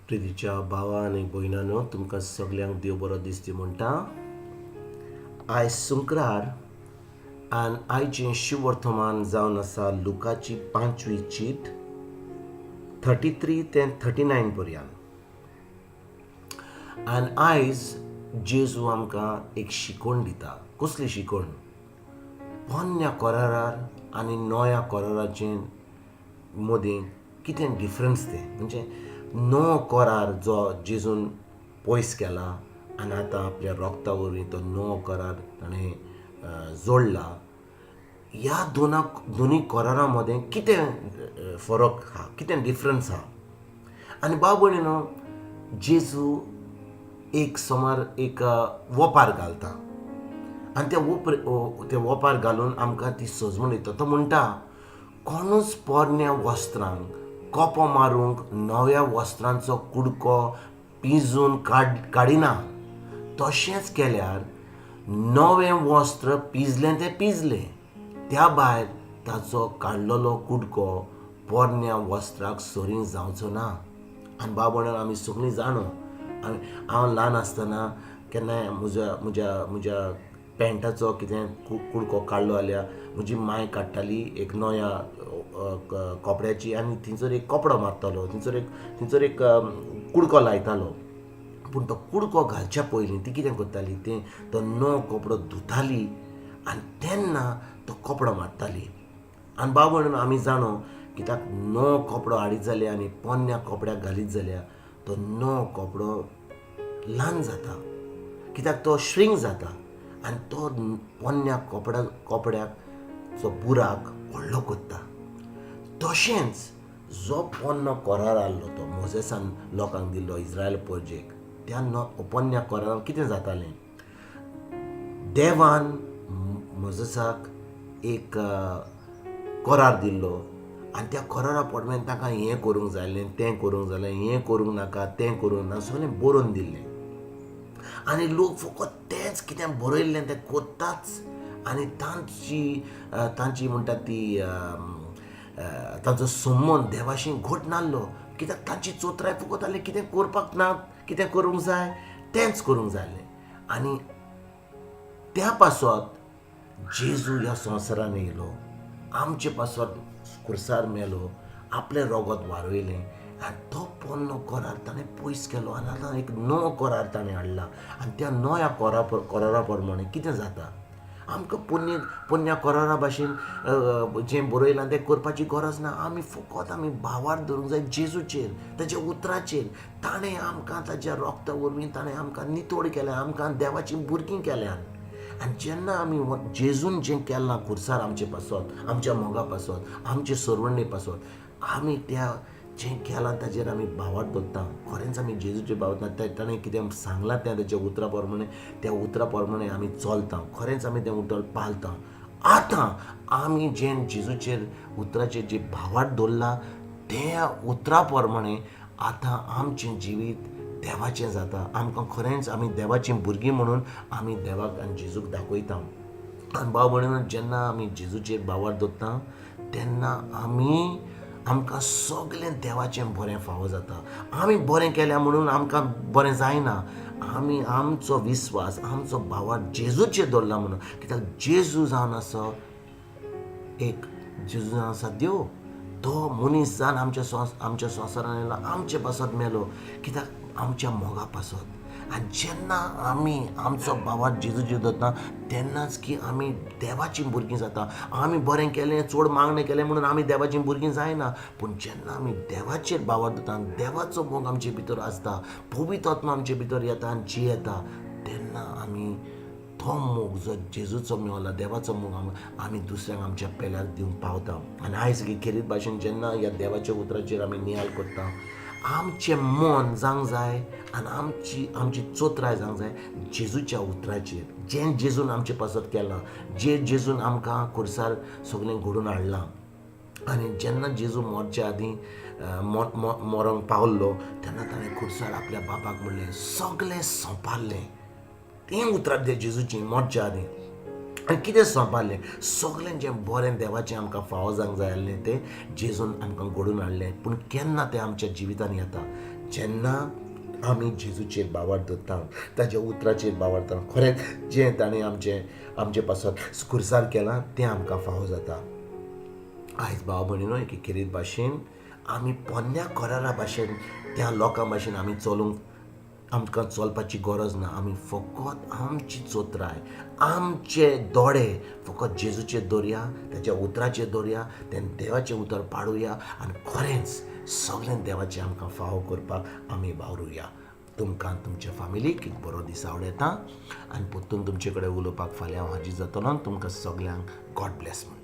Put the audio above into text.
प्रितीच्या भावा आनी भयणांनो, तुमकां सगल्यांक देव बरो दीस दी म्हणटा. आयज सुंक्रार आनी आयचें शिववर्तमान जावन आसा लुकाची पांचवी चीट 33 ते 39 पर्यंत. आनी आयज जेजू आमकां एक शिकवण दिता. कसली शिकवण? पोन्न्या कोरारार आनी नव्या कोराराचे मदीं कितें डिफरन्स तें, म्हणजे नवो कोरार जो जेजून पयस केला आनी आतां आपल्या रोगता वरवीं तो नवो करार ताणें जोडला, ह्या दोनूय कोरारां मदें कितें फरक आहा, कितें डिफरन्स आहा? आनी भाव भयणीनो, जेजू एक सोमार एक वोपार घालता आनी त्या वोपार घालून आमकां ती सजवण दिता. तो म्हणटा, कोणूच पोरण्या वस्त्रांक कोपो मारूंक नव्या वस्त्रांचो कुडको पिंजून काडिना. तशेंच केल्यार नवें वस्त्र पिंजलें तें पिंजलें, त्या भायर ताचो काडलेलो कुडको पोरण्या वस्त्राक सरी जावचो ना. आनी भाव भयणां, आमी सगळीं जाणो, हांव ल्हान आसतना केन्नाय म्हज्या म्हज्या म्हज्या पॅन्टाचो कितें कुडको काडलो जाल्यार म्हजी मांय काडटाली एक नव्या कपड्याची आनी थंयसर एक कपडो मारतालो, थंयसर एक कुडको लायतालो. पूण तो कुडको घालच्या पयलीं ती कितें करताली, तें तो नवो कपडो धुताली आनी तेन्ना तो कपडो मारताली. आनी भाव भयणांनो, आमी जाणो कित्याक नवो कपडो हाडीत जाल्यार आनी पोन्न्या कपड्याक घालीत जाल्यार तो नवो कपडो ल्हान जाता, कित्याक तो श्रिंक जाता आनी तो पोन्न्या कपड्याक जो बुराक व्हडलो करता. तशेंच जो पोन्नो कोरार आहलो तो मोजेसान लोकांक दिल्लो, इस्रायल परजेक, त्या पोन्न्या कोरारान कितें जातालें? देवान मोजेसाक एक कोरार दिल्लो आनी त्या कोरारा प्रमाणे ताका हें करूंक जाय आसलें, तें करूंक जाय आसलें, हें करूंक नाका, तें करूंक ना, सगळें बरोवन दिल्लें. आनी लोक फकत तेंच कितें बरयल्लें तें करताच आनी तांची म्हणटात ती तांचो संबंद देवाशी घट नासलो, कित्याक तांची चोत्राय फकत आहली कितें करपाक ना, कितें करूंक जाय तेंच करूंक जाय आसलें. आनी त्या पासत जेजू ह्या संवसारान येयलो, आमचे पासत खुर्सार मेलो, आपलें रोगत वारयलें आनी तो पोन्नो कोरार ताणें पयस केलो आनी आतां एक नवो कोरार ताणें हाडला. आनी त्या नव्या कोरारा प्रमाणे कितें जाता? आमकां पोन्न्या कोरारा भाशेन जें बरयलां तें करपाची गरज ना. आमी फकत आमी भावार्थ धरूंक जाय जेजूचेर, ताच्या उतराचेर. ताणें आमकां ताच्या रोगता वरवीं ताणें आमकां नितळ केलें, आमकां देवाचीं भुरगीं केल्यान. आनी जेन्ना आमी जेजून जें केलां खुर्सार आमचे पासत, आमच्या मोगा पासत, आमचे सरवणे पासत, आमी त्या जें केलां ताजेर आमी भावार्थ दवरता. खरेंच आमी जेजूचेर भावार्थ, ताणें कितें सांगलां तें ताच्या उतरा प्रमाणे, त्या उतरा प्रमाणे आमी चलता, खरेंच आमी तें उतर पाळता. आतां आमी जें जेजूचेर उतराचेर जे भावार्थ दवरला त्या उतरा प्रमाणे आतां आमचें जिवीत देवाचें जाता. आमकां खरेंच आमी देवाचीं भुरगीं म्हणून आमी देवाक आनी जेजूक दाखयता. आनी भाव भयणीनो, जेन्ना आमी जेजूचेर भावार्थ दवरता तेन्ना आमकां सगळें देवाचें बरें फावो जाता. आमी बरें केलें म्हणून आमकां बरें जायना. आमी आमचो विस्वास, आमचो भावार्थ जेजूचेर दवरला म्हणून, कित्याक जेजू जावन आसा एक, जेजू जावन आसा देव. तो मनीस जावन आमच्या संवसारान येयलो, आमचे पासत मेलो, कित्याक आमच्या मोगा पासत. आनी जेन्ना आमी आमचो भावार्थ जेजूचेर दवरता तेन्नाच की आमी देवाचीं भुरगीं जाता. आमी बरें केलें, चड मागणें केलें म्हणून आमी देवाचीं भुरगीं जायना. पूण जेन्ना आमी देवाचेर भावार्थ दवरता, देवाचो मोग आमचे भितर आसता, पवित्र आत्मा आमचे भितर येता आनी जियेता, तेन्ना आमी तो मोग जो जेजूचो मेवला, देवाचो मोग आमी दुसऱ्यांक आमच्या पेल्याक दिवंक पावता. आनी आयज खेरीत भाशेन जेन्ना ह्या देवाच्या उतराचेर आमी नियाळ करता, आमचें मन जावंक जाय आनी आमची चोत्राय जावंक जाय जेजूच्या उतराचेर. जें जेजून आमचे पासत केलां, जें जेजून आमकां खुर्सार सगळें घडोवन हाडलां. आनी जेन्ना जेजू मरच्या आदीं मरोंक पावल्लो तेन्ना ताणें खुर्सार आपल्या बापाक म्हणलें, सगळें सोंपारलें. तें उतरां तें जेजूचीं मरच्या आदीं. आनी कितें सोंपारलें? सगळें जें बरें देवाचें आमकां फावो जावंक जाय आसलें तें जेजून आमकां घडोवन हाडलें. पूण केन्ना तें आमच्या जिवितान येता? जेन्ना आमी जेजूचेर बावार धरता, ताच्या उतराचेर बावारता, खरेंच जें ताणें आमचें आमचे पासत खुर्सार केलां तें आमकां फावो जाता. आयज भाव भयणीनो, एके खेरीत भाशेन आमी पोन्न्या करारा भाशेन त्या लोकां भाशेन आमी चलूंक आमकां चलपाची गरज ना. आमी फकत आमची चोत्राय, आमचे दोळे फकत जेजूचेर दवरया, ताच्या उतराचेर दवरया, तें देवाचें उतर पाडुया आनी खरेंच सगळें देवाचें आमकां फावो करपाक आमी वावरुया. तुमकां तुमच्या फामिलीक एक बरो दीस आवडयता आनी परतून तुमचे कडेन उलोवपाक फाल्यां हांव हाजीर जातलो. तुमकां सगल्यांक गॉड ब्लेस म्हणटा.